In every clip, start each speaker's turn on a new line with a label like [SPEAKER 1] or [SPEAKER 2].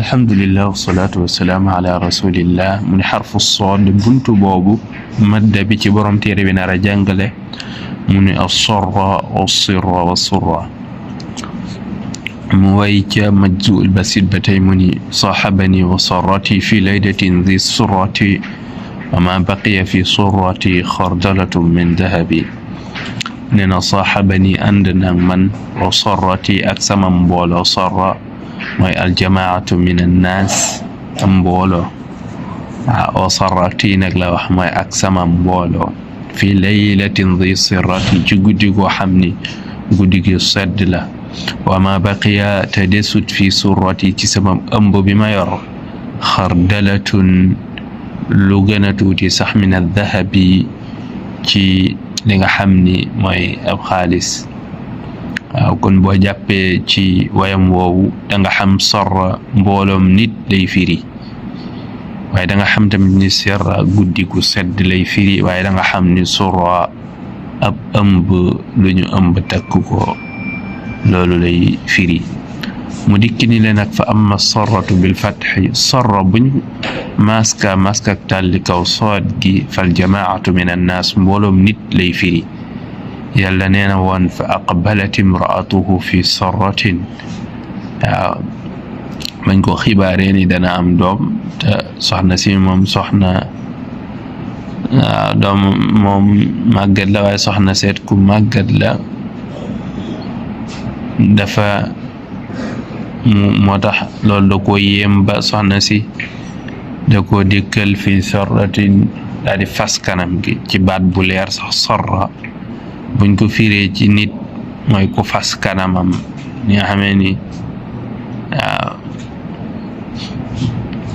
[SPEAKER 1] alhamdulillah wasalaatu wasalaamu ala rasulillah mu ni xarfu sood buntu boobu madda bi ci borom téere bi nar a jàngale mu ni as-sarra was-sirra was-surra mu way ca majzuul basit ba tey mu ni saxabani wa sarrati fi laylatin dhi surrati wa ma baqiya fi surrati xardalatun min dahabi nee na saxabani ànd nag man wa sarrati ak sama mbooloo sarra mooy aljamaatu min annaas am mbooloo wa sarrati nag la wax mooy ak sama mbooloo fi laylatin dhi sirrati ci guddi goo xam ni guddi gi sedd la wa ma baqiya te desut fi surrati ci sama ëmb bi ma yor xardalatun lu gën a tuuti sax min addahabi ci li nga xam ni mooy ab xaalis waaw kon boo jàppee ci wayam woowu da nga xam sarra mbooloom nit lay firi waaye da nga xam tamit ni sirra guddi gu sedd lay firi waaye da nga xam ni surra ab ëmb lu ñu ëmb takk ko loolu lay firi mu dikki ni leen nag fa amma sarratu bil fatxi sarra buñ maska ak tàlli kaw sood gi fal jamaatu min annaas mbooloom nit lay firi yàlla nee na woon fa aqbalat imraatuhu fi sarratin waaw bañ ko xibaaree ni dana am doom te soxna si moom doom moom màggat la waaye soxna seet ku màggat la dafa moo tax loolu da ko yéem ba soxna si da ko dikkal fi sarratin daal di fas kanam gi ci baat bu leer sax sarra buñ ko firee ci nit mooy ku fas kanamam ni nga xamee ni waaw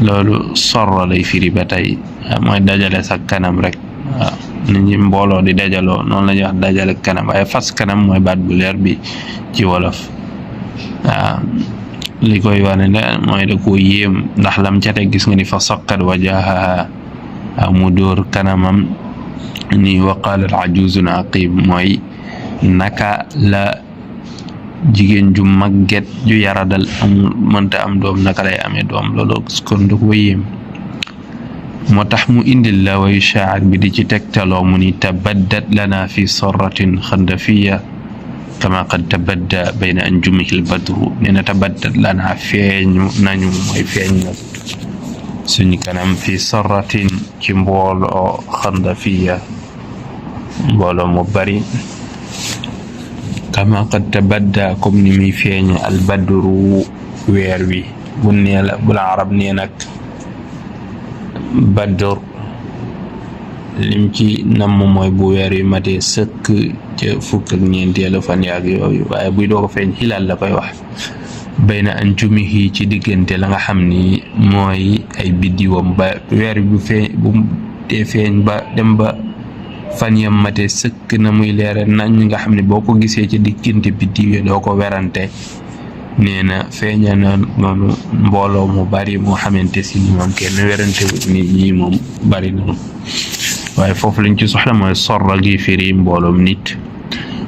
[SPEAKER 1] loolu sarra lay firi ba tey mooy dajale sa kanam rek waaw nit ñi mbooloo di dajaloo noonu la ñuy wax dajale kanam waaye fas kanam mooy baat bu leer bi ci wolof waaw li koy wane ne mooy da ko yéem ndax lam ca teg gis nga ni fa saqat wajahaha mu dóor kanamam ni waqaala al-ajuuzun aqim mooy naka la jigéen ju màgget ju yaradal amul mënta am doom naka lay amee doom loolu kon da ko yéem moo tax mu indil la wayu shaa'ir bi di ci tegtaloo mu ni tabaddat lana fi sarratin xandafiya kama qad tabadda bayna anjumihi al-badru nee na tabaddat lana feeñu nañu mooy feeñ na suñu kanam fi sarratin ci mbooloo xandafiya mbooloo mu bari kama qad tabadda comme ni muy feeñe al-badru weer wi bu nee la bu la arab nee nag badr lim ci namm mooy bu weer wi matee sëkk ca fukk ak ñeenteelu fan yaag yooyu waaye buy doo ko feeñ xilaal la koy wax bayna anjumihi ci diggante la nga xam ni mooy ay biddiwam ba weer bu dee feeñ ba dem ba fan yam mate sëkk na muy leere nañ nga xam ne boo ko gisee ci diggante biddiw yi doo ko werante nee na feeña na noonu mbooloo mu bari moo xamante si ni moom kenn werante nit ñi moom bari na waaye foofu lañ ci soxla mooy sorra gi firi mbooloom nit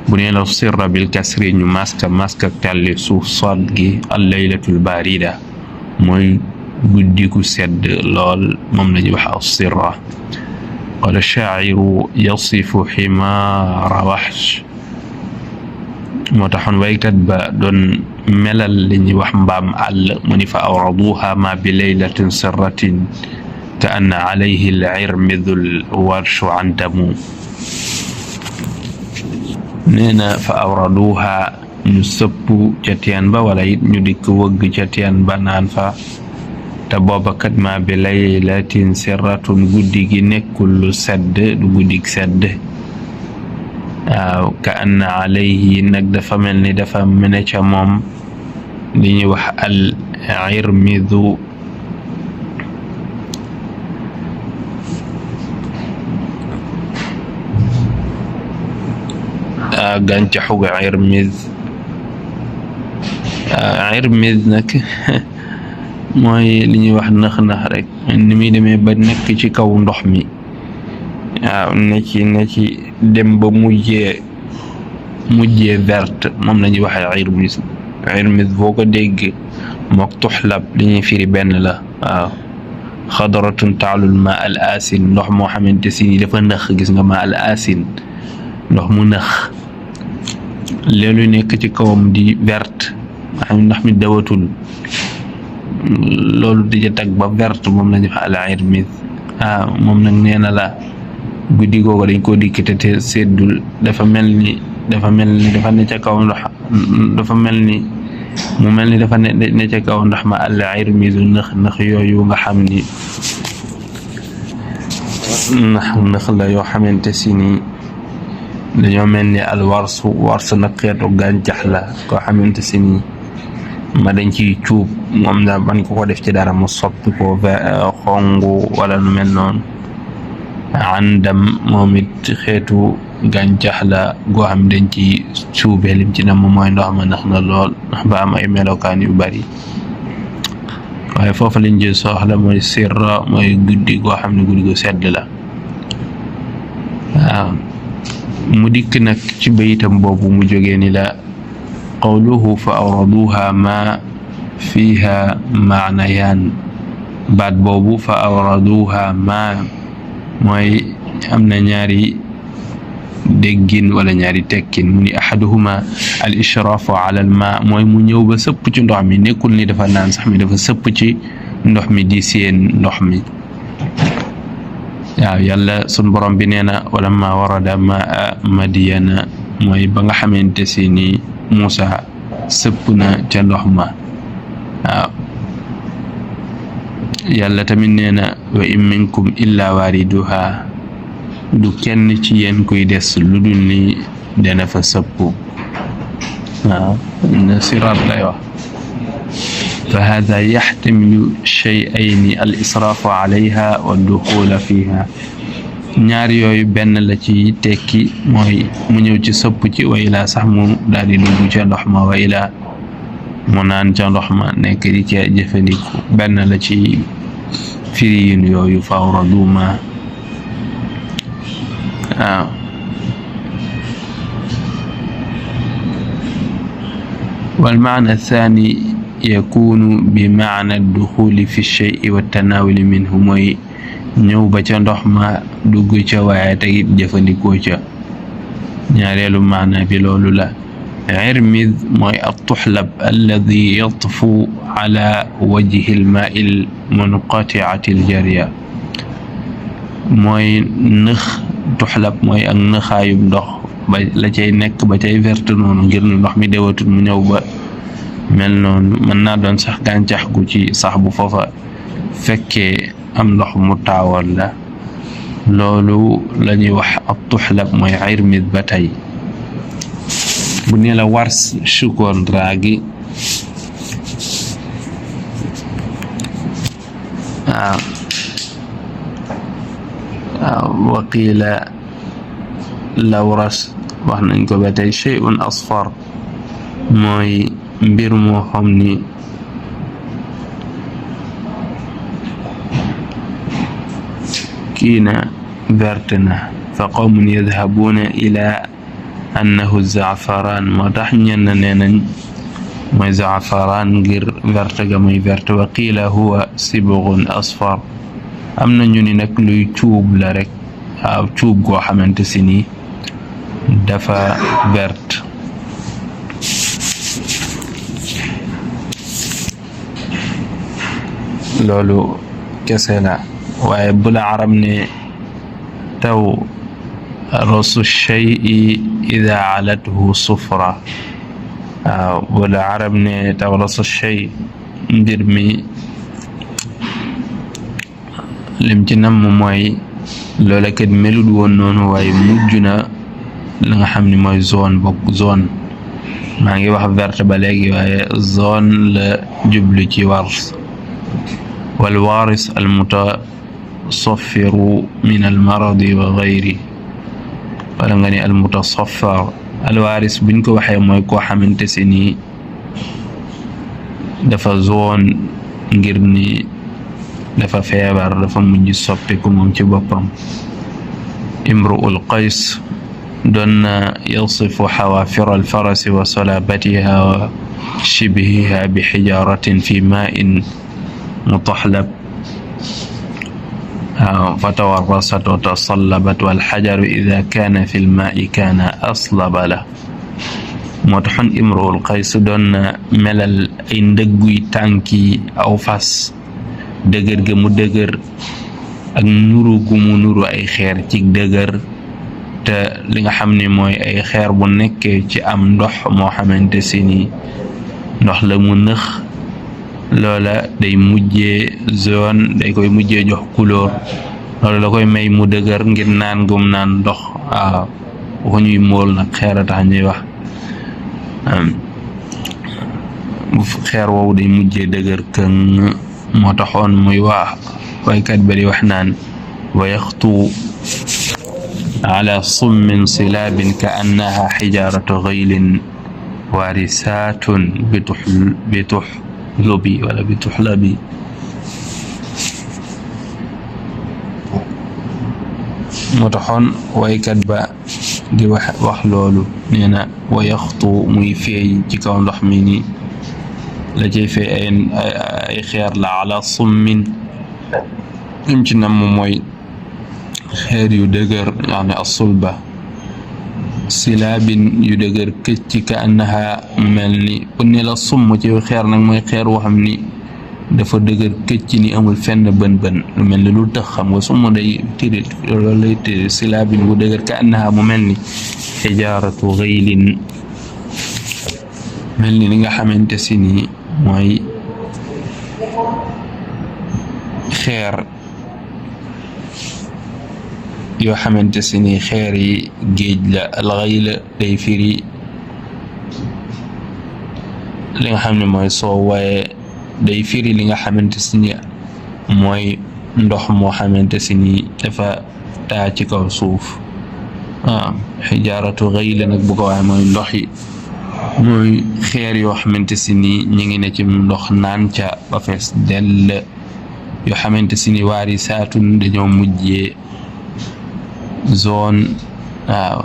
[SPEAKER 1] bu nee la sirra bil kasri ñu maska ak tàlli suuf sood gi al laylatul barida mooy guddi gu sedd lool moom la ñuy wax as sirra qala shaa'iru yasifu ximaara waxsh moo taxoon waykat ba doon melal li ñuy wax mbaam àll mu ni fa awraduha ma bi laylatin sirratin ka anna alayhi al-irmidul warshu andamu nee na fa awraduha ñu sëpp ca teen ba wala it ñu dikk wëgg ca teen ba naan fa te booba kat ma bi laylatin sirratun guddi gi nekkul lu sedd du guddig sedd waaw ka anna alayhi nag dafa mel ni dafa mene ca moom li ñuy wax al irmidu gàncaxu ga irmid nag mooy li ñuy wax nax rek ni muy demee ba nekk ci kaw ndox mi waaw ne ci dem ba mujjee verte moom la ñuy waxee irmis irmid boo ko dégg mook tuxlab li ñuy firi benn la waaw xadaratun taalul ma al asin ndox moo xamante si ni dafa nëx gis nga ma al asin ndox mu nëx leelu nekk ci kawam di verte nga xam ndox mi dawatul loolu di tag ba verte moom la ñu wax al irmid moom nag nee na la guddi googu dañ koo dikkite te seddul dafa mel ni dafa ne ca kaw ndox dafa mel ni dafa ne ca kaw ndox ma al irmidu nëx yooyu nga xam ni nëx la yoo xamante si ni dañoo mel ni al warsu nag xeetu gàncax la koo xamante si ni ma dañ ciy cuub moom la ban ko def ci dara mu soppi ko xongu wala nu mel noonu àndam moom it xeetu gàncax la goo xam dañ ci cuubee lim ci nam mooy ndox ma nax na lool ndax ba am ay melokaan yu bari waaye foofu lañ jël soxla mooy sirra mooy guddi goo xam ne guddi gu sedd la waaw mu dikk nag ci bayitam boobu mu jógee ni la qawluhu fa awraduha ma fiha maanayaan baat boobu fa awraduha ma mooy am na ñaari déggin wala ñaari tekkin mu ni ahaduhuma al ishraafu ala al ma mooy mu ñëw ba sëpp ci ndox mi nekkul ni dafa naan sax mi dafa sëpp ci ndox mi di seen ndox mi waaw yàlla sun borom bi nee na wala ma warada ma madiyana mooy ba nga xamante si ni Muusa sëpp na ca ndox ma waaw yàlla tamit nee na wa in minkum illa waariduha du kenn ci yéen kuy des lu dul ni dana fa sëpp waaw na siraat lay wax fa hada yaxtamilu shay'ayni al israafu alayha wa duxula fiha ñaar yooyu benn la ci tekki mooy mu ñëw ci sëpp ci wa ilaa sax mu daal di dugg ca ndox ma wa ilaa mu naan ca ndox ma nekk di ca jëfandiku benn la ci firiyin yooyu fa awradu ma waaw wal maana thani yakunu bi maana duxuli fi shay'i wa tanaawuli minhu mooy ñëw ba ca ndox ma dugg ca waaye tegit jëfandikoo ca ñaareelu maana bi loolu la irmid mooy at-tuxlab alladi yatfu ala wajhi al-maa'i al-munqati'ati al-jariya mooy nëx tuxlab mooy ak nëxaayub ndox ba la cay nekk ba cay verte noonu ngir ne ndox mi dewatul mu ñëw ba mel noonu mën naa doon sax gàncax gu ci sax bu foofa fekkee am ndox mu taawal la loolu la ñuy wax ab tuxlab mooy irmid ba tey bu ne la wars shukoon raagi waqiila lawras wax nañ ko ba tey shay'un asfar mooy mbir moo xam ni kii na verte na fa qawmun yadhabuuna ila annahu zaafaraan moo tax ñenn nee nañ mooy zaafaraan ngir verte ga muy verte wa qiila huwa sibghun asfar am na ñu ni nag luy cuub la rek waaw cuub goo xamante si ni dafa verte loolu kese la waaye bu la arab ne taw rasu shay'i ida alathu sufra waaw bu la arab ne taw rasu shay mbir mi lim ci nam mooy loola kat melut woon noonu waaye mujj na la nga xam ne mooy zone bokk zone maa ngi wax verte ba léegi waaye zone la jublu ci wars wal waris al mutasaffiru min al maradi wa gayri wala nga ne al mutasaffar al waris buñ ko waxee mooy koo xamante si ni dafa zone ngir ni dafa feebar dafa mujj soppiku moom ci boppam imru'ul qays doon na yasifu xawaafir al farasi wa salabatiha شبهها بحجارة في ماء مطحلب فتورصت وتصلبت والحجر إذا كان في الماء كان أصلب له. moo taxoon Imruul Qays doon na melal ay ndëgguy tànki aw fas dëgër ga mu dëgër ak nuru gu mu nuru ay xeer ci dëgër te li nga xam ne mooy ay xeer bu nekkee ci am ndox moo xamante si ni ndox la mu nëx loola day mujjee zone day koy mujjee jox couleur loolu la koy may mu dëgër ngir naan gum naan ndox waaw waxu ñuy mool nag xeer a tax ñuy wax xeer woowu day mujjee dëgër këng moo taxoon muy wax waykat ba di wax naan wa yaxtu ala summin silaabin ka annaha xijaaratu gaylin waarisaatun bituxlubi wala bituxlabi. moo taxoon waykat ba di wax loolu nee na wa yaxtu muy feey ci kaw ndox mi ni la cay feey ay xeer la ala summin lim ci nam mooy xeer yu dëgër yaani asulba silaabin yu dëgër këcc ka annaha mel ni bu ne la summ ci xeer nag mooy xeer woo xam ni dafa dëgër këcc ni amul fenn bën lu mel ni lu tax xam nga summ day tiri loolu lay tiri silaabin bu dëgër ka annaha mu mel ni xijaaratu gaylin mel ni li nga xamante si ni mooy xeer yoo xamante si ni xeer yi géej la alxayla day firi li nga xam ne mooy soow waaye day firi li nga xamante si ni mooy ndox moo xamante si ni dafa taa ci kaw suuf xijaaratu xayla nag bu ko waxee mooy ndox yi mooy xeer yoo xamante si ni ñu ngi ne ci ndox naan ca ba fees dell yoo xamante si ni waari saatun dañoo mujjee zone waaw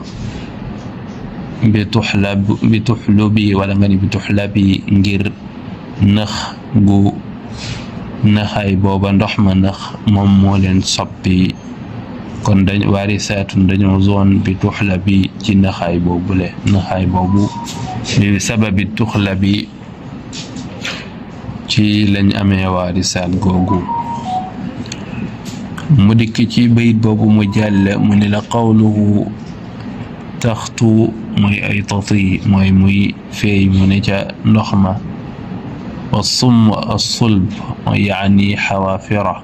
[SPEAKER 1] bi tuxlubi wala nga ni bi tuxlabi ngir nëx gu nëxay booba ndox ma nëx moom moo leen soppi kon dañ waari saatun dañoo zone bi tuxlabi ci nëxaay boobule nëxaay boobu li sababi tuxlabi ci lañ amee waari saat googu mu dikk ci bayit boobu mu jàll mu ne la qawluhu taxtu mooy ay tati mooy muy feey mu ne ca ndox ma wa summ as-sulb mooy yaani xawaafira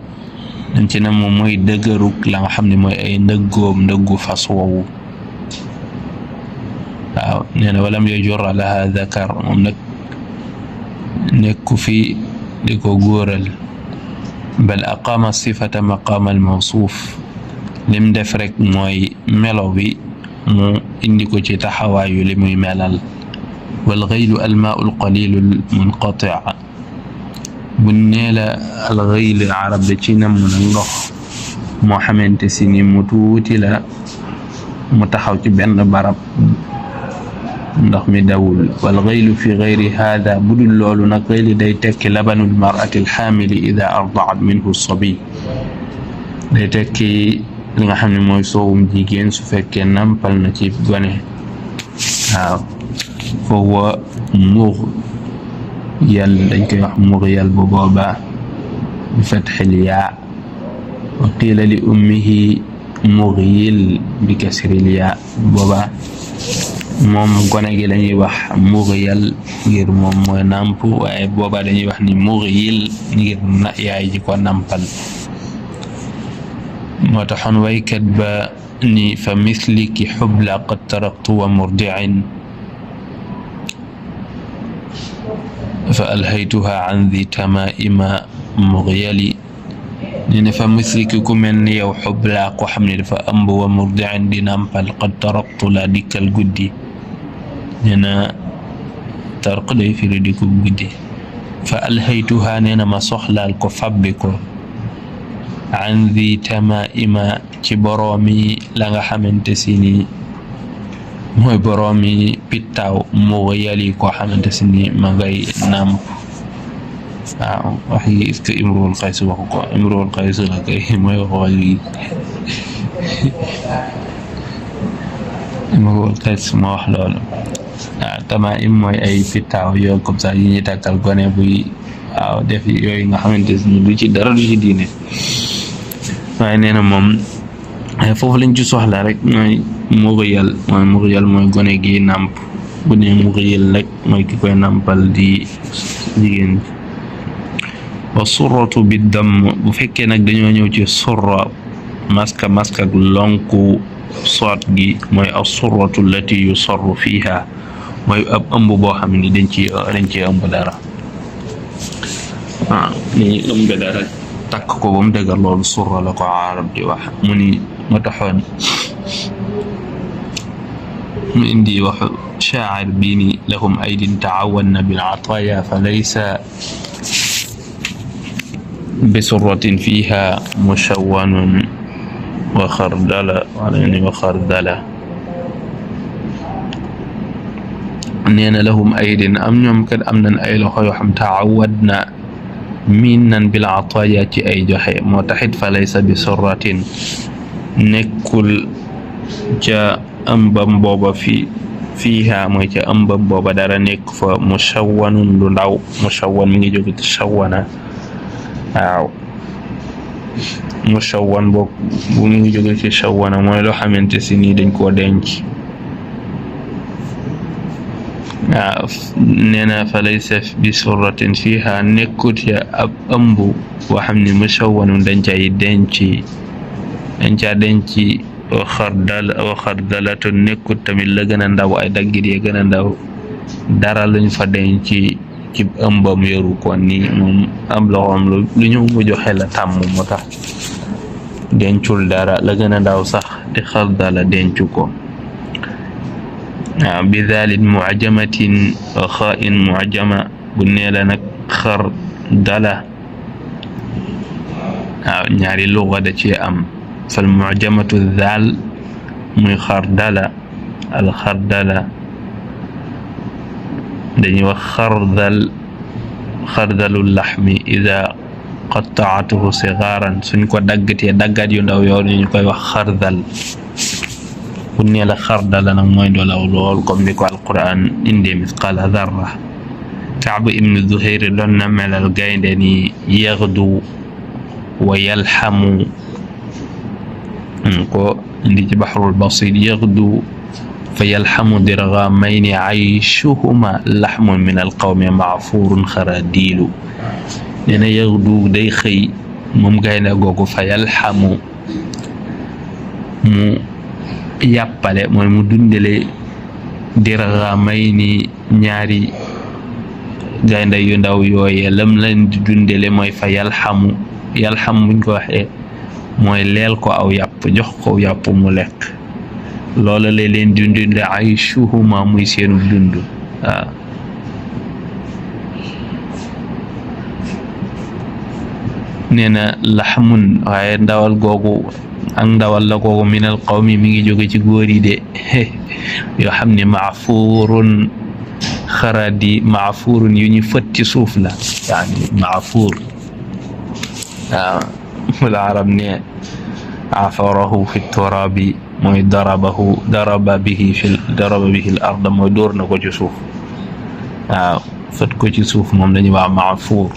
[SPEAKER 1] dañ ci ne moom mooy dëgërug la nga xam ne mooy ay ndëggu fas woowu waaw nee na walam yajurra laha dakar moom nag nekku fi di ko góoral bal aqama sifata maqama al mawsuuf lim def rek mooy melo bi mu indi ko ci taxawaayu li muy melal wal gaylu al maau al qalilu al munqati bu nee la al gayl arab da ci nam nag ndox moo xamante si ni mu tuuti la mu taxaw ci benn barab ndox mi dawul wal gaylu fi gayri hada budul loolu nag gayli day tekki labanul mar'ati alxaamili ida ardaat minhu sabi day tekki li nga xam ne mooy soowum jigéen su fekkee nampal na ci gone waaw foowa muux yal dañ koy wax muux yal bu boobaa bi fatxil yaa wa qiila li ummihi mugyil bi kasril yaa boobaa moom gone gi lañuy wax mugyal ngir moom mooy nàmp waaye boobaa dañuy wax ni mugyil ngir yaay ji ko nàmpal moo taxoon waykat ba ni fa misliki xubla qad taraktu wa murdicin fa alhaytuha an di tamaima mugyali nee na fa misliki ku mel ni yow xubla ko xam ne dafa ëmb wa murdicin di nàmpal qad taraktu la dikkal guddi nee na tarq day firi di ko guddi fa alhaytuha nee na ma soxlaal ko fabbi ko an di tamaima ci boroomi la nga xamante si ni mooy boroomi pittaaw moo yali koo xamante si ni ma ngay nàmp. waaw wax yi est-ce que Imruul Qays waxu ko Imruul Qays la kay mooy wax yi Imruul Qays moo wax loolu. waaw tamaim mooy ay pittaaw yooyu comme ça yi ñuy tàkkal gone buy waaw def yooyu nga xamante ni du ci dara du ci diine. waaye nee na moom foofu lañ ci soxla rek mooy mughiyal mooy gone gi nàmp bu ne mughiyal rek mooy ki koy nàmpal di jigéen. wa surratu bi damm bu fekkee nag dañoo ñëw ci surra maska ak lonku soot gi mooy as surratu allati yusarru fiha mooy ab ëmb boo xam ni dañ ci ëmb dara. ni ëmb dara takk ko ba mu dëgër loolu surra la ko arab di wax. mu ni ma taxoon mu indi waxu shaa'ir bii ni lahum aydin ta'awanna bil ataaya fa laysa bi surratin fiha mushawwanun wa xardala nee na lahum aydin am ñoom kat am nañ ay loxo yoo xam ta'awadna miin nan bil ataaya ci ay joxe moo taxit fa laysa bi surratin nekkul ca ëmbam booba fiiha mooy ca ëmbam booba dara nekk fa mushawwanun lu ndaw mushawwan mi ngi jóge ci shawwana. waaw mushawwan boog bu mi ngi jóge ci shawwana mooy loo xamante si nii dañ koo denc. waaw nee na fa laysa bi surratin fiiha nekkut ya ab ëmb boo xam ne mushawwanun dañ caa denc xardalatun nekkut tamit la gën a ndaw ay daggit ya gën a ndaw dara luñ fa denc ci ëmbam yoru kon ni moom am loxoom lu ñu mu joxe la tàmm moo tax dencul dara la gën a ndaw sax di xardala dencu ko. waaw bi daalin mu'jamatin wa xaa'in mu'jama bu nee la nag xardala waaw ñaari luga da ci am fal mu'jamatu daal muy xardala al xardala dañuy wax xardalul laxmi ida qattaatuhu sigaaran suñ ko daggatee daggat yu ndaw yow ñu koy wax xardal. bu nee la xardala nag mooy dolaw lool comme ni ko alquran indee misqaala darra. Kaab ibnu Zuhayr doon na melal gaynde ni yaxdu wa yalxamu ko indi ci baxrul basit yaxdu fa yalxamu dirgamayni ayshuhuma laxmun min alqawmi maafurun xaradiilu. nee na yaxdu day xëy moom gaynde googu fa yalxamu mu yàppale mooy mu dundale dirgamayni ñaari gaynde yu ndaw yooye lam leen di dundale mooy fa yalxamu buñ ko waxee mooy leel ko aw yàpp jox ko yàpp mu lekk loola la leen di dundale ay shuhuma muy seenu dund. waaw nee na laxmun waaye ndawal googu ak ndawal la googu minal qawmi mi ngi jóge ci góor yi de yoo xam ne maafurun xaradi maafurun yu ñu fët ci suuf la yaani maafur. waaw wala arab ne afarahu fi turabi mooy daraba bihi al ard mooy dóor na ko ci suuf. waaw fët ko ci suuf moom dañuy wax maafur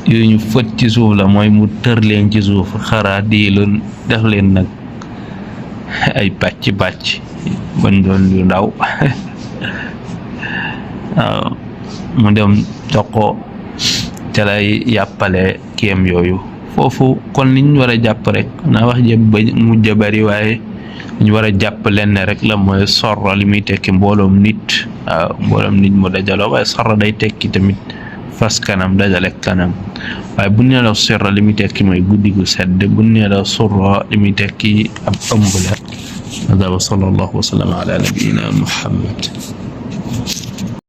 [SPEAKER 1] yooyu ñu fët ci suuf la mooy mu tër leen ci suuf xaradiilun def leen nag ay pàcc bañ doon yu ndaw. waaw mu dem toqo ca lay yàppale kéem yooyu foofu kon liñ war a jàpp rek naa wax jëpp ba mujj bari waaye liñ war a jàpp lenn rek la mooy sorra li muy tekki mbooloom nit. waaw mbooloom nit mu dajaloo waaye sorra day tekki tamit fas kanam dajale kanam waaye bu nee la sorra li muy tekki mooy guddi gu sedd bu nee la sorra li muy tekki ab ëmb la. hada wa sallallahu wa sallam ala nabiyyina Muhammad.